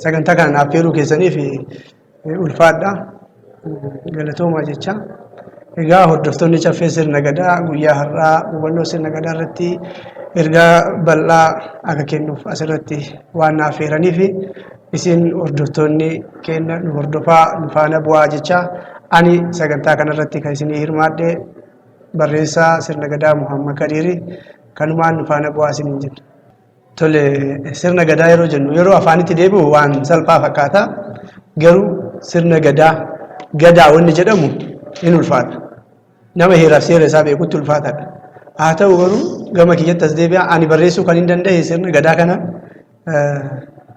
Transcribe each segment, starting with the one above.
Sagantaa kana naaf affeeruu keessaniif ulfaadha. Galatoomaa jecha. Egaa hordoftoonni Caffee Sirna Gadaa guyyaa har'aa hubannoo Sirna Gadaa irratti ergaa bal'aa akka kennuuf asirratti waan na affeeraniif isin hordoftoonni keenya nu hordofaa nu faana bu'aa jecha ani sagantaa kanarratti kan isinii hirmaadhe barreessaa Sirna Gadaa Muhammad Kadiiri kanumaan nu faana bu'aa isiniin jenna. Tole, sirna gadaa yeroo jennu yeroo afaanitti deebi'u waan salphaa fakkaata. Garuu sirna gadaa gadaa wanni jedhamu hin ulfaata. Nama heeraaf seera isaa beekutti ulfaataadha. Haa ta'u garuu gama kiyyatti as deebi'a ani barreessuu kan hin danda'e sirna gadaa kana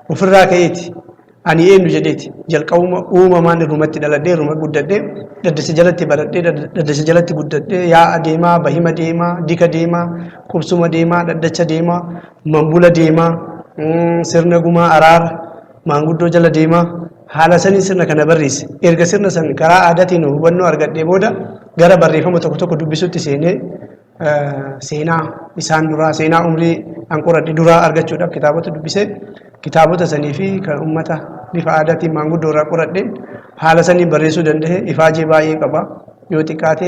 ofirraa ka'eeti. Ani eenyu jedheeti jalqabuma uumamaan irrumatti dhaladhee irruma guddadhee dhaddacha jalatti baradhee dhaddacha jalatti guddadhee yaa'a deemaa bahima deemaa dika deemaa qubsuma deemaa dhaddacha deemaa mambula deemaa sirna gumaa araara maanguddoo jala deemaa haala saniin sirna kana barreesse erga sirna san karaa aadaatiin hubannoo argadhee booda gara barreeffama tokko tokko dubbisutti seenee seenaa isaan duraa seenaa umrii an qoradhe duraa argachuudhaaf kitaabota dubbisee kitaabota sanii fi kan ummata bifa aadaatiin maanguddoo irraa qoradheen haala saniin barreessuu danda'e ifaajee baay'ee qaba. Yoo xiqqaate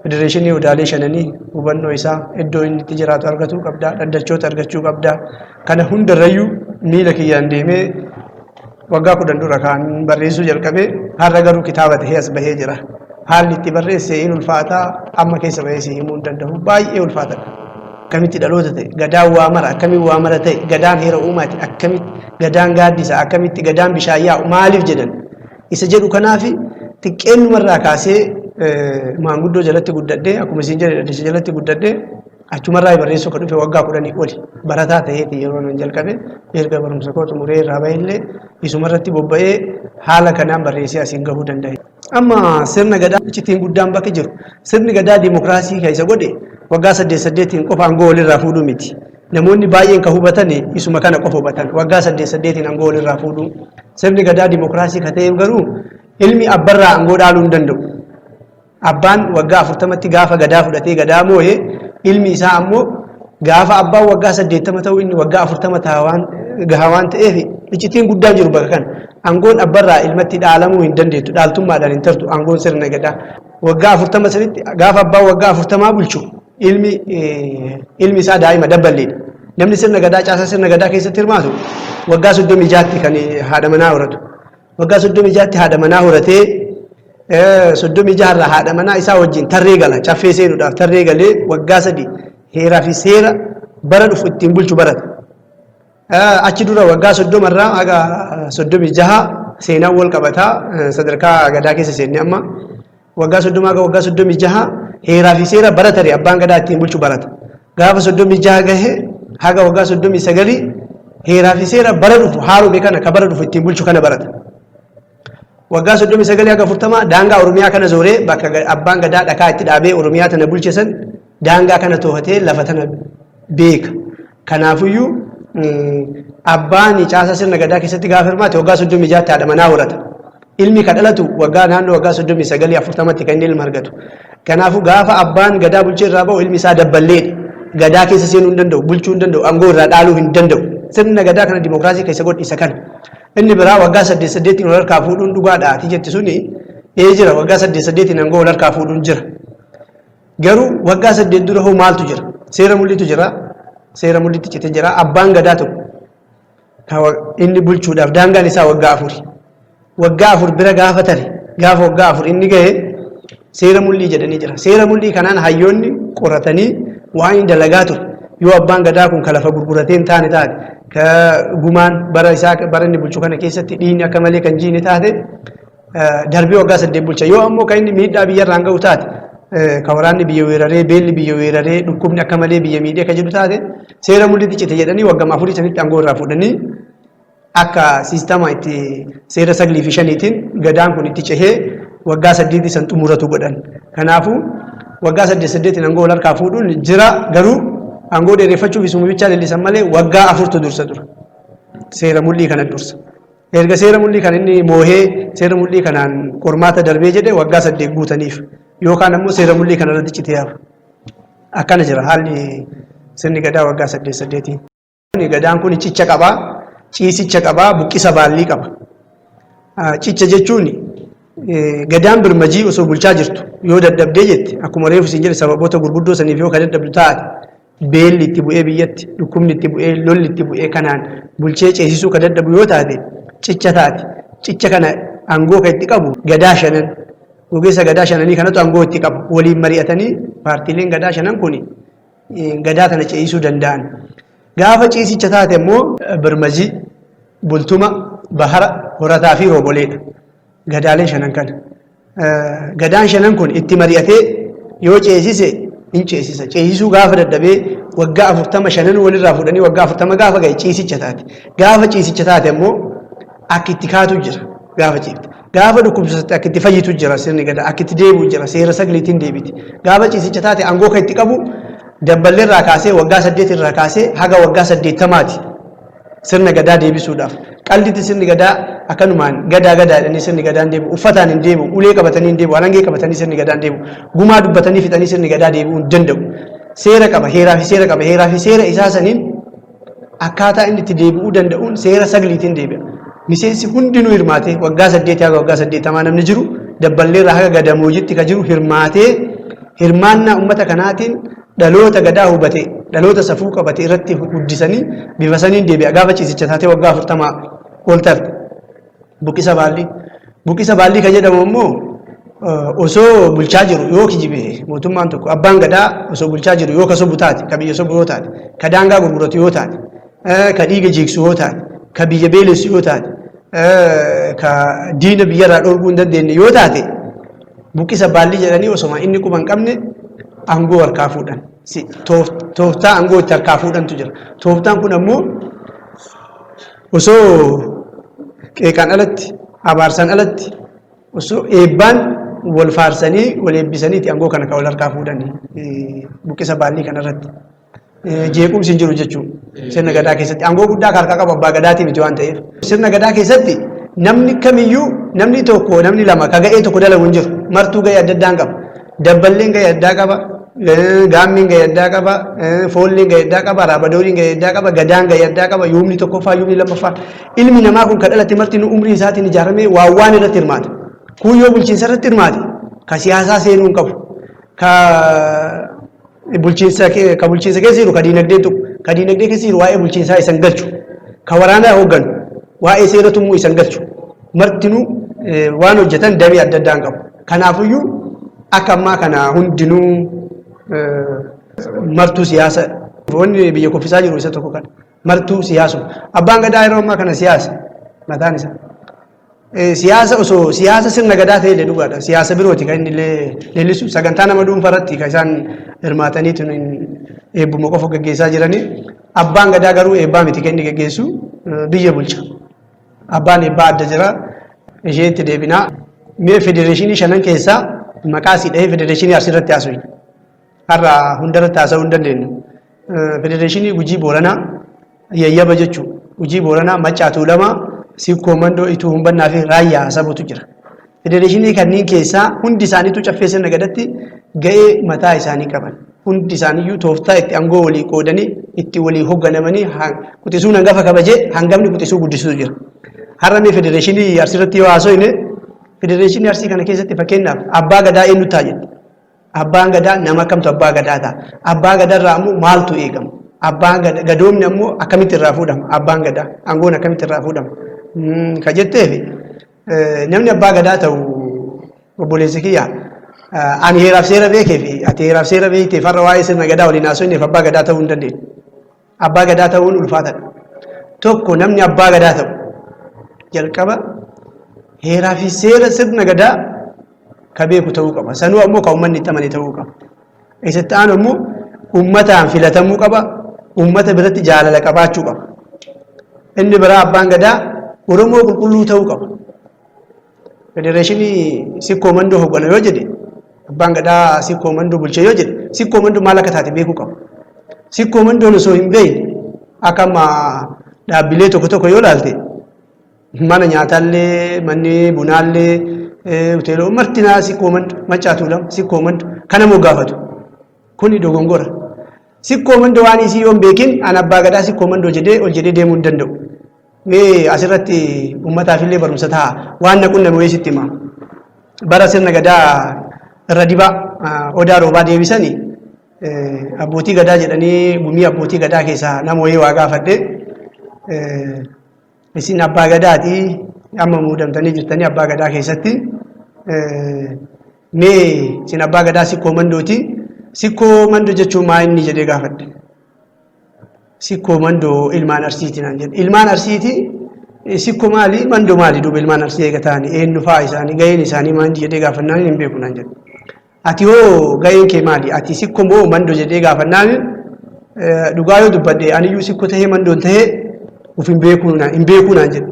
federeeshinii odaalee shananii hubannoo isaa iddoo inni itti jiraatu argatuu qabda, dhaddachoota argachuu qabda. Kana hundarrayyuu miila kiyyaan deemee waggaa 10 dura kan barreessuu jalqabe har'a garuu kitaaba ta'ee as bahee jira. Haalli itti barreesse hin ulfaata amma keessa bahee si himuu hin danda'u baay'ee ulfaatadha. Akkamitti dhaloota ta'e gadaan waa mara akkamiin waa mara ta'e gadaan heera uumaati akkamitti gadaan gaaddisa akkamitti gadaan bishaan yaa'u maaliif jedhan isa jedhu kanaafi xiqqeennumarraa kaasee maanguddoo jalatti guddadhee akkuma isin jedhe dhaddacha jalatti guddadhee Achumarraa barreessuu kan dhufe waggaa 10 oli barataa ta'eeti yeroo nan jalqabe erga barumsa koo xumuree irraa bahillee isumarratti bobba'ee haala kanaan barreessee asiin gahuu danda'e. Amma sirna gadaa iccitiin guddaan bakki jiru sirni gadaa dimokiraasii kan isa godhe waggaa saddeet saddeetiin qofa aangoo walirraa fuudhuu miti. Namoonni baay'een kan hubatan isuma kana qofa hubatan waggaa saddeet saddeetiin aangoo walirraa fuudhuu. Sirni gadaa dimokiraasii kan ta'eef garuu ilmi abbarraa aangoo dhaaluu hin danda'u. Abbaan waggaa 40tti gaafa gadaa fudhatee gadaa moo'e ilmi isaa ammoo gaafa abbaan waggaa 80 ta'u inni waggaa 40 ta'a waan gaha waan ta'eef iccitiin guddaan jiru bakka kana. Aangoon abbarraa ilmatti dhaalamuu hin dandeettu dhaaltummaadhaan hin tartu aangoon sirna gadaa. Waggaa 40 sanitti gaafa abbaan waggaa 40 bulchu ilmi ilmi isaa daa'ima dabballeedha. Namni sirna gadaa caasaa sirna gadaa keessatti hirmaatu waggaa 36tti kan haadha manaa horatu. Waggaa 36tti haadha manaa horatee 36 irraa haadha manaa isaa wajjin tarree gala caffee seenuudhaaf tarree galee waggaa 3 heeraa fi seera bara dhufu ittiin bulchu barata. Achi dura waggaa 30 irraa haga 36 seenaan wal qabataa sadarkaa gadaa keessa seenne amma waggaa 30 haga waggaa 36 heeraa fi seera bara tare abbaan gadaa ittiin bulchu barata. Gaafa 36 gahe haga waggaa 39 heeraa fi seera bara dhufu haarome kana ka bara dhufu ittiin bulchu kana barata. Waggaa 39 haga 40 daangaa Oromiyaa kana zooree bakka abbaan gadaa dhakaa itti dhaabee Oromiyaa tana bulche san daangaa kana to'atee lafa tana beeka. Kanaafuyyuu abbaan caasaa sirna gadaa keessatti gaafa hirmaate waggaa 36tti haadha manaa horata. Ilmi kan dhalatu waggaa naannoo waggaa 39 40tti kan inni ilma argatu. Kanaafuu gaafa abbaan gadaa bulchee irraa ba'u ilmi isaa dabballeedha. Gadaa keessa seenuu hin danda'u, bulchuu hin danda'u, aangoo irraa dhaaluu hin danda'u. Sirna gadaa kana dimokiraasii keessa godhe isa kana. Inni biraa waggaa saddeet saddeetiin wal harkaa fuudhuun dhugaadha ati jetti suni ee jira waggaa saddeet saddeetiin aangoo wal harkaa fuudhuun jira. Garuu waggaa 8 dura hoo maaltu jira? Seera mul'itu jira. Seera mul'itti cite jira. Abbaan gadaa tokko inni bulchuudhaaf daangaan isaa waggaa afuri. Waggaa 4 bira gaafa tare gaafa waggaa 4 inni gahe seera mul'ii jedhanii jira. Seera mul'ii kanaan hayyoonni qoratanii waan inni dalagaa ture yoo abbaan gadaa kun ka lafa gurguratee hin taane taate ka gumaan bara isaa bara inni bulchu kana keessatti dhiigni akka malee kan jiine taate darbee waggaa 8 bulcha. Yoo ammoo kan inni miidhaa biyyarraan ga'u taate ka waraanni biyya weeraree beelli biyya weeraree dhukkubni akka malee biyya miidhee ka jedhu taate seera mul'itti cite jedhanii waggama afurii sanitti aangoo irraa fuudhanii akka siistama itti seera saglii fi shaniitiin gadaan kun itti cehee waggaa saddeetii san xumuratu godhan. Kanaafuu waggaa saddeet saddeetiin aangoo wal harkaa fuudhuun jira garuu aangoo dheereffachuuf isuma bichaa leellisan malee waggaa afurtu dursa tura. Seera mul'ii kana dursa. Erga seera mul'ii kan inni moohee seera mul'ii kanaan qormaata darbee jedhe waggaa 8 guutaniif yookaan ammoo seera mul'ii kana irratti citee hafa. Akkana jira haalli sirni gadaa waggaa saddeet saddeetii. Gadaan kun cicha qaba. Ciisicha qabaa, buqqisa baallii qaba. Cicha jechuun gadaan birmajii osoo bulchaa jirtu yoo dadhabdee jette, akkuma reefu siin jedhe, sababoota gurguddoo saniif yoo ka dadhabdu taate, beelli itti bu'ee biyyatti, dhukkubni itti bu'ee, lolli itti bu'ee, kanaan bulchee ceesisuu ka dadhabu yoo taate, cicha taate. Cicha kana aangoo ka itti qabu gadaa shanan, gogeessa gadaa shananii kanatu aangoo itti qaba. Waliin mari'atanii paartiileen gadaa shanan kun gadaa kana ceesisuu danda'an. Gaafa ciisicha taate immoo birmajii, bultuma, bahara, horataa fi rooboleedha. Gadaalee shanan kana. Gadaan shanan kun itti mari'atee yoo ceesise hin ceesisa. Ceesisuu gaafa dadhabee waggaa 40 shanan walirraa fuudhanii waggaa 40 gaafa ga'e ciisicha taate. Gaafa ciisicha taate immoo akka itti kaatu jira gaafa ciifte. Gaafa dhukkubsatte akka itti fayyitu jira, sirni gadaa akka itti deebi'u jira, seera sagaliitiin deebiti. Gaafa ciisicha taate aangoo kan itti qabu dabballee irraa kaasee waggaa 8 irraa kaasee haga waggaa 80ti sirna gadaa deebisuudhaaf. Qallitti sirni gadaa akkanumaan gadaa gadaa jedhanii sirni gadaan deebi'u, uffataan hin deebi'u, ulee qabatanii hin deebi'u, alangee qabatanii sirni gadaan deebi'u, gumaa dubbatanii fixanii sirni gadaa deebi'uu hin danda'u. Seera qaba, heeraa fi seera qaba, heeraa fi seera isaa saniin akkaataa inni itti deebi'uu danda'uun seera sagliitiin deebi'a. Miseensi hundinuu hirmaatee waggaa 8 haga waggaa 80 namni jiru, dabballeerraa haga gadamoojitti ka jiru hirmaatee, hirmaannaa uummata kanaatiin dhaloota gadaa hubate, dhaloota safuu qabate irratti guddisanii bifa saniin deebi'a gaafa ciisicha taatee waggaa 40 ol tarte. Buqqisa baallii. Buqqisa baallii kan jedhamu immoo osoo bulchaa jiru yoo kijibe mootummaan tokko, abbaan gadaa osoo bulchaa jiru yoo ka sobu taate, ka biyya sobu yoo taate, ka daangaa gurguratu yoo taate, ka dhiiga jiigsu yoo taate, ka biyya beelessu yoo taate, ka diina biyyarraa dhorkuu hin dandeenye yoo taate, buqqisa baallii jedhanii osoma inni quba hin qabne aangoo harkaa fuudhan. Tooftaa aangoo itti harkaa fuudhantu jira. Tooftaan kun ammoo osoo qeeqaan alatti, abaarsaan alatti, osoo eebbaan wal faarsanii wal eebbisaniiti aangoo kana kan wal harkaa fuudhanii buqqisa baallii kanarratti. Jeequmsi hin jiru jechuudha. Sirna gadaa keessatti aangoo guddaa kan harkaa qabu abbaa gadaatii miti waan ta'eef. Sirna gadaa keessatti namni kamiyyuu, namni tokko, namni lama ka ga'ee tokko dalagu hin jiru. Martuu ga'ee adda addaan qaba. Dabballeen ga'ee addaa qaba. Gaammiin ga'ee addaa qaba. Foolleen ga'ee addaa qaba. Raabadooriin ga'ee addaa qaba. Gadaan ga'ee addaa qaba. Yuubni tokkoffaa, yuubni lammaffaa. Ilmi namaa kun kan dhalate marti umrii isaatiin ijaaramee waan waan irratti hirmaata. Kun yoo bulchiinsa irratti hirmaate ka siyaasaa seenuu hin qabu. Ka bulchiinsa ka bulchiinsa keessa jiru ka diinagdee tuqu, ka diinagdee keessa jiru waa'ee bulchiinsaa isan galchu, ka waraanaa hoogganu waa'ee seera tumuu isan galchu. Martinuu waan hojjetan damee adda addaan qabu. Kanaafuyyuu akka ammaa kana hundinuu martuu siyaasa, wanni biyya kuffisaa jiru isa tokko kana, martuu siyaasuma. Abbaan gadaa yeroo ammaa kana siyaasa mataan isaa. Siyaasa osoo siyaasa sirna gadaa ta'e illee dhugaadha. Siyaasa birooti kan inni illee leellisu. Sagantaa nama dhuunfaa irratti kan isaan hirmaatanii tun eebbuma qofa gaggeessaa jiranii. Abbaan gadaa garuu eebbaa miti kan inni gaggeessu, biyya bulcha. Abbaan eebbaa adda jira. Ishee itti deebinaa. Mee federeeshinii shanan keessaa maqaa asii dhahee federeeshinii Arsii irratti haasofna. Har'a hundarratti haasa'uu hin dandeenyu. Federeeshinii Gujii Booranaa yayyaba jechuudha. Gujii Booranaa, Maccaa Tuulamaa, Sikkoo Mandoo, Ituu Humbannaa fi Raayyaa Asabutu jira. Federeeshinii kanneen keessaa hundi isaaniitu caffee sirna gadatti ga'ee mataa isaanii qaban. Hundi isaaniiyyuu tooftaa itti aangoo walii qoodanii itti walii hoogganamanii, quxisuun hangafa kabajee hangafni quxisuu guddisutu jira. Har'a mee federeeshinii Arsii irratti yoo haasofne, federeeshinii Arsii kana keessatti fakkeenyaaf abbaa gadaa eenyu ta'a jette? Abbaan gadaa nama akkamtu abbaa gadaa ta'a? Abbaa gadaarraa ammoo maaltu eegama? Abbaan gadoomni ammoo akkamitti irraa fuudhama? Abbaan gadaa aangoon akkamitti irraa fuudhama? Ka jetteef, namni abbaa gadaa ta'u, obboleessi kiyya, ani heeraaf seera beekee fi ati heeraaf seera beekteef har'a waa'ee sirna gadaa waliin haasofneef abbaa gadaa ta'uu hin dandeenyu. Abbaa gadaa ta'uun ulfaataadha. Tokko, namni abbaa gadaa ta'u jalqaba heeraa fi seera sirna gadaa ka beeku ta'uu qaba. Sanuu ammoo ka uummanni itti amane ta'uu qaba. Isatti aanu ammoo uummataan filatamuu qaba. Uummata biratti jaalala qabaachuu qaba. Inni biraa abbaan gadaa Oromoo qulqulluu ta'uu qaba. Federeeshinii Sikkoo Mandoo hooggana yoo jedhe, abbaan gadaa Sikkoo Mandoo bulchee yoo jedhe, Sikkoo Mandoo maal akka taate beekuu qaba. Sikkoo Mandoon osoo hin beekne, akka amma dhaabbilee tokko tokko yoo ilaalte, mana nyaataallee, manni bunaallee, hoteeloo martinaa Sikkoo Mandoo, Maccaa Tuulama, Sikkoo Mandoo kana moggaafatu. Kuni dogongora. Sikkoo Mandoo waan isii yoo hin beekin, an abbaa gadaa Sikkoo Mandoo jedhee ol jedhee deemuu hin danda'u. Mee asirratti uummataaf illee barumsa ta'a. Waan na qunname wayii sitti hima. Bara sirna gadaa irra dibaa odaa roobaa deebisanii abbootii gadaa jedhanii gumii abbootii gadaa keessaa nama wayii waa gaafadhe. Isin abbaa gadaati, amma muudamtanii jirtanii abbaa gadaa keessatti. Mee isin abbaa gadaa Sikkoo Mandooti. Sikkoo Mandoo jechuun maa inni jedhee gaafadhe. Sikkoo Mandoo ilmaan Arsiiti naan jedhe. Ilmaan Arsiiti, sikkoo maali, Mandoo maali? Duuba ilmaan Arsii eega ta'anii eenyu fa'aa isaanii, gaheen isaanii maal jedhee gaafannaan hin beeku naan jedhe. Ati hoo gaheen kee maali? Ati sikkoo moo Mandoo jedhee gaafannaan, dhugaa yoo dubbadhe aniyyuu sikkoo tahee Mandoon tahee uf hin beekuu naan jedhe.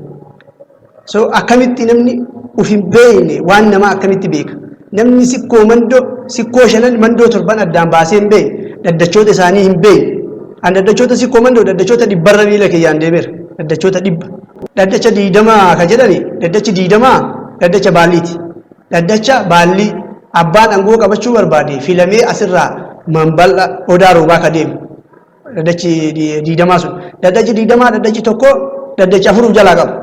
So akkamitti namni uf hin beekne waan namaa akkamitti beeka? Namni sikkoo Mandoo, sikkoo shanan, Mandoo torban addaan baasee hin beekne, dhaddachoota isaanii hin beekne. An dhaddachoota sikkoo Mandoo dhaddachoota 100rra miila kiyyaan deemeera. Dhaddachoota 100. Dhaddacha 20 ka jedhani, dhaddachi 20 dhaddacha baalliiti. Dhaddacha baallii abbaan aangoo qabachuu barbaade filamee asirraa manbal'a odaa roobaa ka deemu. Dhaddachi 20 sun. Dhaddachi 20, dhaddachi tokko dhaddacha afuruuf jalaa qaba.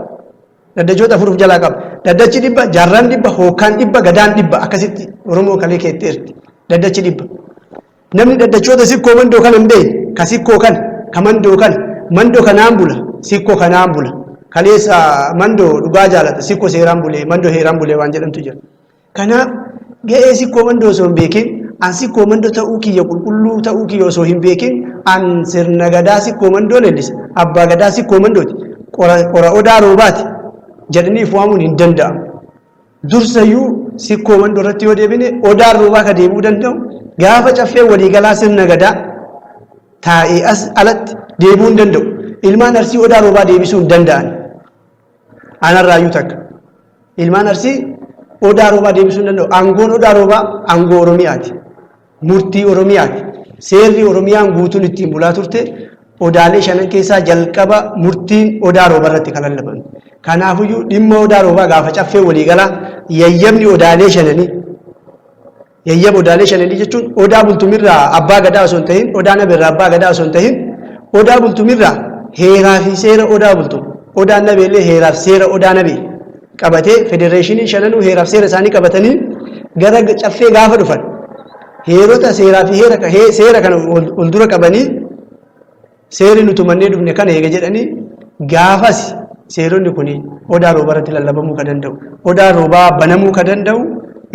Dhaddachoota afuruuf jalaa qaba. Dhaddachi 100, jaarraan 100, hookkaan 100, gadaan 100, akkasitti Oromoo kalee keetteerti. Dhaddachi 100. Namni dhaddachoota sikkoo Mandoo kana hin beekne, ka sikkoo kana, ka Mandoo kana, Mandoo kanaan bula, sikkoo kanaan bula. Kaleessa Mandoo dhugaa jaalata, sikkoo seeraan bulee, Mandoo heeraan bulee waan jedhamtu jira. Kanaaf ga'ee sikkoo Mandoo osoo hin beekin, an sikkoo Mandoo ta'uu kiyya, qulqulluu ta'uu kiyya osoo hin beekin, an sirna gadaa sikkoo Mandoo leellisa. Abbaa gadaa sikkoo Mandooti. Qora odaa roobaati jedhanii if waamuun hin danda'amu. Dursayyuu sikkoo Mandoo irratti yoo deebine, odaan roobaa ka deebi'uu danda'u gaafa caffee waliigalaa sirna gadaa taa'ee as alatti deebi'uu hin danda'u. Ilmaan Arsii odaa roobaa deebisuu hin danda'an. Anarraayyuu takka. Ilmaan Arsii odaa roobaa deebisuu hin danda'u. Aangoon odaa roobaa aangoo Oromiyaati. Murtii Oromiyaati. Seerri Oromiyaan guutuun ittiin bulaa turte odaalee shanan keessaa jalqaba murtiin odaa roobaa irratti kan lallabame. Kanaafiyyuu dhimma odaa roobaa gaafa caffee waliigalaa yayyabni odaalee shananii, yayyaba odaalee shananii jechuun odaa bultumirraa abbaa gadaa osoo hin tahin, odaa nabeerraa abbaa gadaa osoo hin tahin, odaa bultumirraa heeraa fi seera odaa bultum, odaan nabeellee heeraa fi seera odaa nabee qabatee, federeeshinii shananuu heeraa fi seera isaanii qabatanii gara caffee gaafa dhufan, heerota seeraa fi heera seera kana ol dura qabanii, seerri nuti mannee dhufne kana eega jedhanii, gaafas seeronni kun odaa roobaa irratti lallabamuu ka danda'u, odaa roobaa banamuu ka danda'u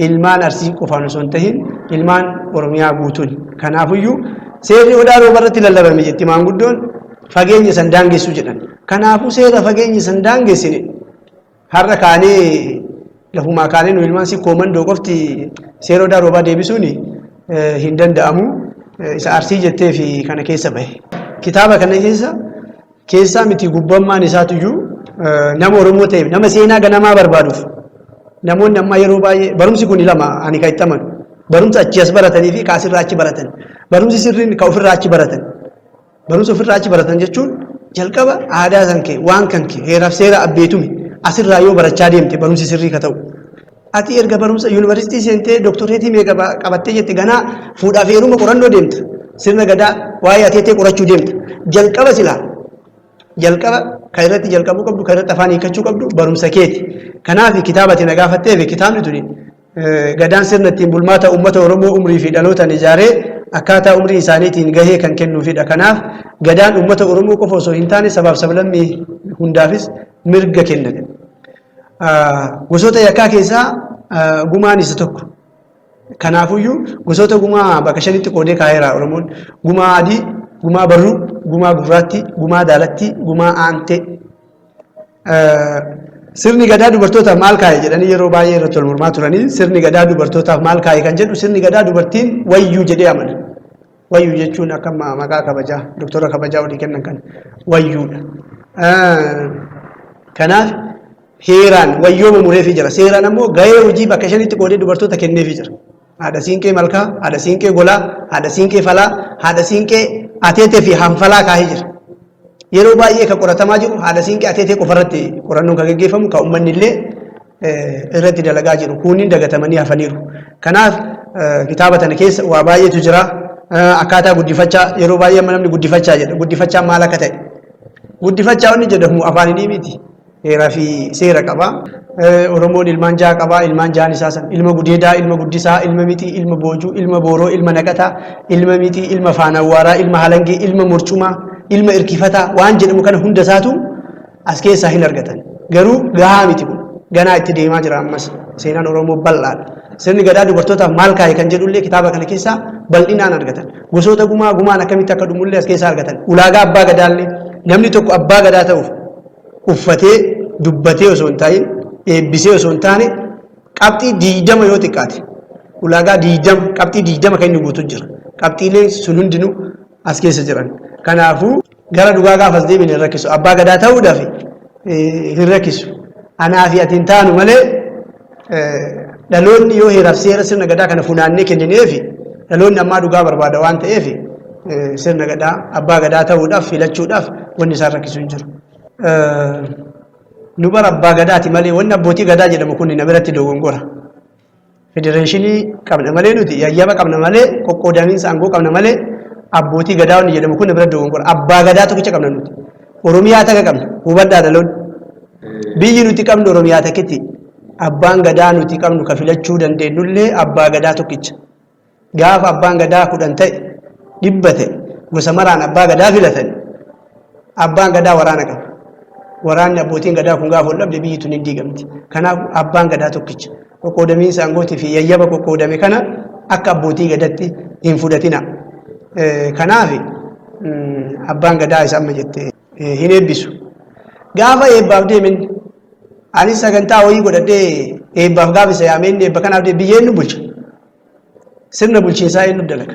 ilmaan Arsii qofaan osoo hin tahin ilmaan Oromiyaa guutuun. Kanaafuyyuu seerri odaa roobaa irratti lallabame jetti maanguddoon fageenya san daangessu jedhan. Kanaafuu seera fageenya san daangessine har'a kaanee lafumaa kaanee nu ilmaan sikkoo Mandoo qofti seera odaa roobaa deebisuun hin danda'amu. Isa Arsii jettee fi kana keessa bahe. Kitaaba kana keessa keessaa miti, gubbammaan isaatuyyuu nama Oromoo ta'eef, nama seenaa ganamaa barbaaduuf. Namoonni ammaa yeroo baay'ee barumsi kun lama ani kan itti amanu, barumsa achi as baratanii fi ka asirraa achi baratan. Barumsi sirriin ka ofirraa achi baratan. Barumsa ofirraa achi baratan jechuun jalqaba aadaa kan kee, waan kan kee, heeraaf seera abbeetume asirraa yoo barachaa deemte barumsi sirrii ka ta'u. Ati erga barumsa yuunivarsiitii seentee dooktoreetii meeqa qabattee jette, ganaa fuudhaa fi heeruma qorannoo deemta. Sirna gadaa, waa'ee ateetee qorachuu deemta. Jalqaba silaa jalqaba kan irratti jalqabuu qabdu, kan irratti afaan hiikkachuu qabdu barumsa keeti. Kanaaf kitaaba ati na gaafattee fi kitaabni tuni gadaan sirna ittiin bulmaata uummata Oromoo umrii fi dhalootaan ijaaree akkaataa umrii isaaniitiin gahee kan kennuufidha. Kanaaf gadaan uummata Oromoo qofa osoo hin taane sabaaf sablammii hundaafis mirga kenna. Gosoota yakkaa keessaa gumaan isa tokko. Kanaafuyyuu gosoota gumaa bakka shanitti qoodee kaa'eera Oromoon. Gumaa adii, gumaa barruu, gumaa gurraattii, gumaa daalattii, gumaa aantee. Sirni gadaa dubartootaaf maal kaa'e jedhanii yeroo baay'ee irratti wal mormaa turanii, sirni gadaa dubartootaaf maal kaa'e kan jedhu, sirni gadaa dubartiin wayyuu jedhee amana. Wayyuu jechuun akka maqaa kabajaa, doktora kabajaa olii kennan kana wayyuudha. Kanaaf heeraan wayyooma mureefii jira. Seeraan ammoo gahee hojii bakka shanitti qoodee dubartoota kenneefii jira. Haadha siinqee malkaa, haadha siinqee golaa, haadha siinqee falaa, haadha siinqee ateetee fi hanfalaa kaahee jira. Yeroo baay'ee kan qoratamaa jiru haadha siinqee ateetee qofarratti qorannoon kan gaggeeffamu, kan uummanni illee irratti dalagaa jiru. Kuunniin dagatamanii hafaniiru. Kanaaf kitaaba tana keessa waa baay'eetu jira. Akkaataa guddifachaa, yeroo baay'ee amma namni guddifachaa jedha. Guddifachaan maal akka ta'e? Guddifachaa wanni jedhamu afaanii miti. Heeraa fi seera qaba. Oromoon ilmaan jaha qaba. Ilmaan jahan isaa san ilma gudeedaa, ilma guddisaa, ilma mixii, ilma boojuu, ilma booroo, ilma naqataa, ilma mixii, ilma faanawwaaraa, ilma halangee, ilma murcumaa, ilma irkifataa waan jedhamu kana hunda isaatu as keessaa hin argatan. Garuu gahaa miti kun. Ganaa itti deemaa jira ammas. Seenaan Oromoo bal'aadha. Sirni gadaa dubartootaaf maal kaa'e kan jedhullee kitaaba kana keessaa bal'inaan argatan. Gosoota gumaa gumaan akkamitti akka dhumullee as keessaa argatan. Ulaagaa abbaa gadaallee namni tokko abbaa gadaa ta'uuf uffatee dubbatee osoo hin taa'in eebbisee osoo hin taane qabxii 20 yoo xiqqaate ulaagaa 20 qabxii 20 kan inni guutu jira. Qabxiileen sun hundinuu as keessa jiran. Kanaafuu gara dhugaa gaafas deebine hin rakkisu. Abbaa gadaa ta'uudhaaf hin rakkisu. Anaa fi ati hin taanu malee dhaloonni yoo heeraaf seera sirna gadaa kana funaannee kennineefi dhaloonni ammaa dhugaa barbaada waan ta'eef sirna gadaa abbaa gadaa ta'uudhaaf filachuudhaaf wanni isaan rakkisu hin jiru. Nu bara abbaa gadaati malee wanni abbootii gadaa jedhamu kun na biratti dogongora. Federeeshinii qabna malee nuti yayyaba qabna malee qoqqoodamiinsa aangoo qabna malee abbootii gadaa wanni jedhamu kun na biratti dogongora. Abbaa gadaa tokkicha qabna nuti. Oromiyaa takka qabna hubadhaa dhaloonni. Biyyi nuti qabnu Oromiyaa takkitti. Abbaan gadaa nuti qabnu ka filachuu dandeenyullee abbaa gadaa tokkicha. Gaafa abbaan gadaa 10 ta'e 100 ta'e gosa maraan abbaa gadaa filatan abbaan gadaa waraana qaba. Waraanni abbootiin gadaa kun gaafa ol dhabde biyyi tun hin diigamti. Kanaaf abbaan gadaa tokkicha. Qoqqoodamiinsa aangootii fi yayyaba qoqqoodame kana akka abbootii gadatti hin fudhatina. Kanaaf abbaan gadaa isa amma jette hin eebbisu. Gaafa eebbaaf deemen anis sagantaa wayii godhadhee eebbaaf gaafa isa yaamee inni eebba kanaaf deeme biyya eenyu bulcha? Sirna bulchiinsaa eenyu dalaga?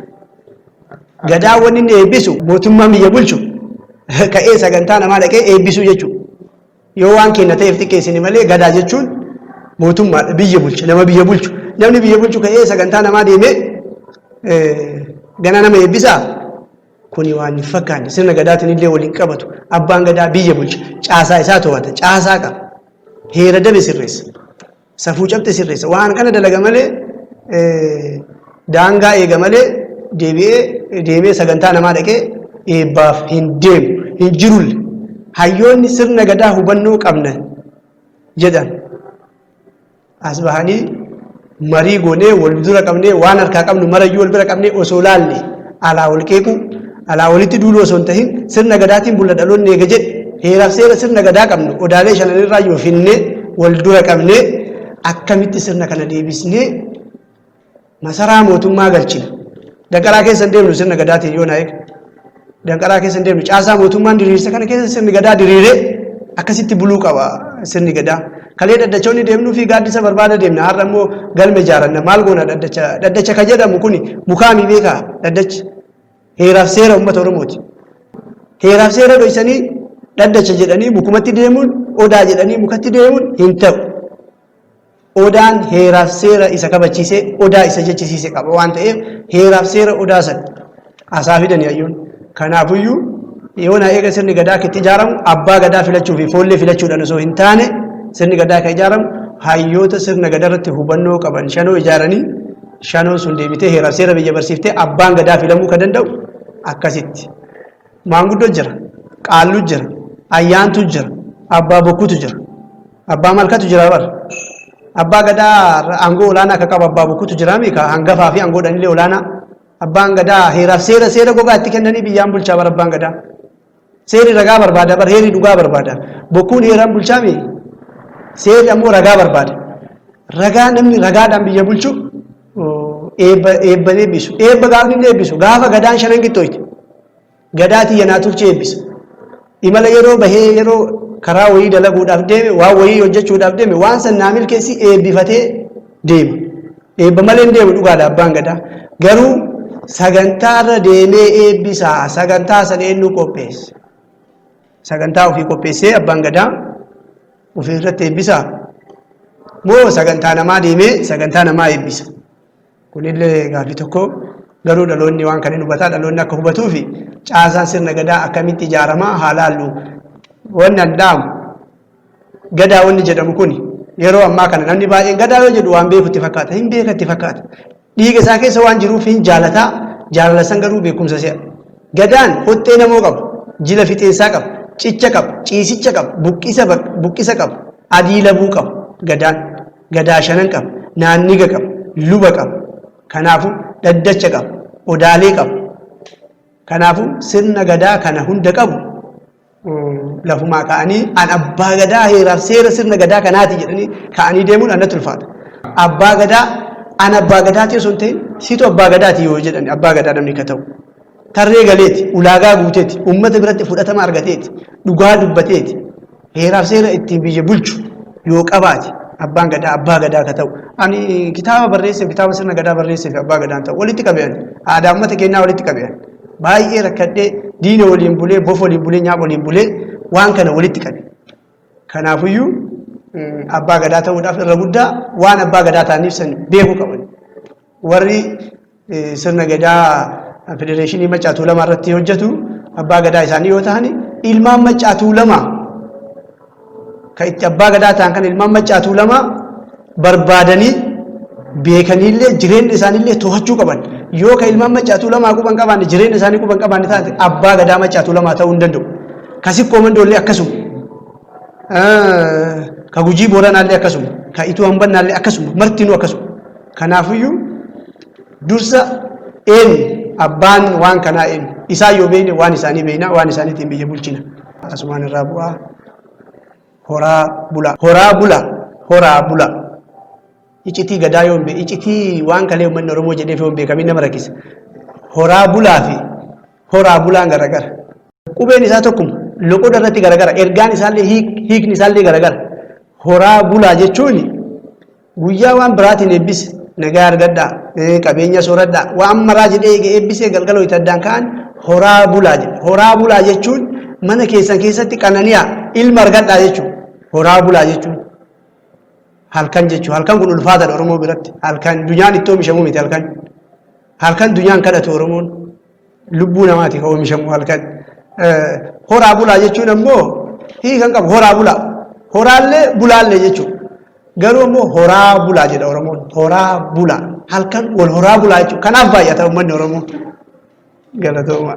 Gadaa wanni inni eebbisu mootummaan biyya bulchu ka'ee sagantaa namaa dhaqee eebbisuu jechuudha. Yoo waan keenya ta'eef xiqqeessine malee gadaa jechuun mootummaadha biyya bulcha nama biyya bulchu. Namni biyya bulchu ka'ee sagantaa namaa deemee gana nama eebbisaa kuni waan hin fakkaanne sirna gadaatiin illee waliin qabatu. Abbaan gadaa biyya bulcha caasaa isaa to'ata caasaa qaba heera dabe sirreessa. Safuu cabxe sirreessa. Waan kana dalaga malee daangaa eega malee deebi'ee deemee sagantaa namaa dhaqee eebbaaf hin deemu hin jirulle. Hayyoonni sirna gadaa hubannoo qabna jedhan as bahanii marii goonee wal dura qabnee waan harkaa qabnu marayyuu wal bira qabnee osoo laalle alaa wal qeequu alaa walitti duuluu osoo hin tahin sirna gadaatiin bulla dhaloonni eega jedhe heeraaf seera sirna gadaa qabnu odaalee shananirraa yoo finnee wal dura qabnee akkamitti sirna kana deebisnee masaraa mootummaa galchina. Danqaraa keessa hin deemnu sirna gadaatiin yoo na eega. Danqaraa keessa hin deemnu caasaa mootummaan diriirsa kana keessa sirni gadaa diriiree akkasitti buluu qaba sirni gadaa. Kalee dhaddachoonni deemnuu fi gaaddisa barbaada deemna har'a immoo galma ijaaranna maal goona dhaddacha dhaddacha ka jedhamu kuni mukaami beekaa dhaddachi. Heeraaf seera uummata Oromooti. Heeraaf seera dhoysanii dhaddacha jedhanii mukumatti deemuun odaa jedhanii mukatti deemuun hin ta'u. Odaan heeraaf seera isa kabachiisee odaa isa jechisiise qaba waan ta'eef heeraaf seera odaa san asaa fidani hayyoon. Kanaafuyyuu yoo na eega sirni gadaa akka itti ijaaramu abbaa gadaa filachuu fi foollee filachuudhaan osoo hin taane sirni gadaa akka ijaaramu hayyoota sirna gadaa irratti hubannoo qaban shanoo ijaaranii Shanoon sun deebitee heeraaf seera biyya barsiiftee abbaan gadaa filamuu kan danda'u akkasitti. Maanguddoo jira, qaalluu jira, ayyaantu jira, abbaa bokkutu jira, abbaa malkatu jira bara. Abbaa gadaa aangoo olaanaa akka qabu abbaa bokkutu jira mika hangafaa fi aangoodhaan illee olaanaa. Abbaan gadaa heeraaf seera seera gogaa itti kennanii biyyaan bulchaa bara abbaan gadaa. Seerri ragaa barbaada bar heerri dhugaa barbaada. Bokkuun heeraan bulchaa mi? Seerri ammoo ragaa barbaada. Ragaa namni ragaadhaan biyya bulchu eebba eebba eebbisu. Eebba gaafni inni eebbisu gaafa gadaan shanan qixxooyte. Gadaa tiyya naa tolchee eebbisa. Imala yeroo bahee yeroo karaa wayii dalaguudhaaf deeme waan wayii hojjechuudhaaf deeme waan san naa milkeessi eebbifatee deema. Eebba malee hin deemu dhugaadha abbaan gadaa. Garuu sagantaarra deemee eebbisa. Sagantaa sana eenyu qopheesse? Sagantaa ofii qopheessee abbaan gadaa ofii irratti eebbisa? Moo sagantaa namaa deemee sagantaa namaa eebbisa? Kunillee gaaffii tokko. Garuu dhaloonni waan kana hin hubataa dhaloonni akka hubatuufi caasaan sirna gadaa akkamitti ijaaramaa haa laallu. Wanni an dhaamu Gadaa wanni jedhamu kun yeroo ammaa kana namni baay'een gadaa yoo jedhu waan beeku itti fakkaata. Hin beeka itti fakkaata. Dhiiga isaa keessa waan jiruuf hin jaalataa. Jaalala san garuu beekumsa si'a. Gadaan hoxxee namoo qaba. Jila fixeensaa qaba. Cicha qaba, ciisicha qaba, buqqisa qaba, adii labuu qaba gadaan. Gadaa shanan qaba, naanniga qaba, luba qaba. Kanaafuu dhaddacha qaba, odaalee qaba. Kanaafuu sirna gadaa kana hunda qabu lafumaa ka'anii an abbaa gadaa heeraaf seera sirna gadaa kanaati jedhanii ka'anii deemuun annatti ulfaata. Abbaa gadaa an abbaa gadaati osoo hin ta'in situ abbaa gadaati yoo jedhan abbaa gadaa namni ka ta'u. Tarree galeeti, ulaagaa guuteeti, uummata biratti fudhatama argateeti, dhugaa dubbateeti, heeraaf seera ittiin biyya bulchu yoo qabaate abbaan gadaa abbaa gadaa ka ta'u. Ani kitaaba barreesseef, kitaaba sirna gadaa barreesseef abbaa gadaan ta'u walitti qabe ani. Aadaa uummata keenyaa walitti qabe ani. Baay'ee rakkadhee diina waliin bulee, bofa waliin bulee, nyaapha waliin bulee waan kana walitti qabe. Kanaafuyyuu abbaa gadaa ta'uudhaaf irra guddaa waan abbaa gadaa ta'aniif san beekuu qaban. Warri sirna gadaa federeeshinii Maccaa Tuulamaa irratti hojjetu abbaa gadaa isaanii yoo ta'an ilmaan Maccaa Tuulamaa kan itti abbaa gadaa ta'an kan ilmaan Maccaa Tuulamaa barbaadanii beekaniillee jireenya isaaniillee to'achuu qaban. Yoo kan ilmaan Maccaa Tuulamaa quban qabaanne, jireenya isaanii quban qabaanne taate, abbaa gadaa Maccaa Tuulamaa ta'uu hin danda'u. Ka Sikkoo Mandoollee akkasuma. Ka Gujii Booranaallee akkasuma. Ka Ituu Hambannaallee akkasuma. Martinuu akkasuma. Kanaafiyyuu dursa eenyu abbaan waan kanaa eenyu isaan yoo beekne waan isaanii beekna, waan isaaniitiin biyya bulchina. Asumaan irraa bu'aa, horaa bulaa. Horaa bulaa. Horaa bulaa. Icitii gadaa yoo hin beekne, icitii waan kalee uummanni Oromoo jedheef yoo hin beekamin nama rakkisa. Horaa bulaa fi horaa bulaan garagara. Qubeen isaa tokkuma, loqoda irratti garagara, ergaan isaallee hiikni isaallee garagara. Horaa bulaa jechuun guyyaa waan biraatiin eebbise, nagaa argadhaa, qabeenya sooradhaa, waan maraa jedhee eega eebbisee galgala wayita addaan ka'an horaa bulaa jedha. Horaa bulaa jechuun mana keessan keessatti qanani'aa, ilma argadhaa jechuudha. Horaa bulaa jechuun halkan jechuudha. Halkan kun ulfaataadha Oromoo biratti. Halkan dunyaan itti oomishamuu miti halkan. Halkan dunyaan kadhatu Oromoon. Lubbuu namaati kan oomishamu halkan. Horaa bulaa jechuun ammoo hiika hin qabu, horaa bulaa. Horaallee bulaallee jechuudha. Garuu ammoo horaa bulaa jedha Oromoon. Horaa bulaa. Halkan wal horaa bulaa jechuudha. Kanaaf baay'ata uummanni Oromoo. Galatooma.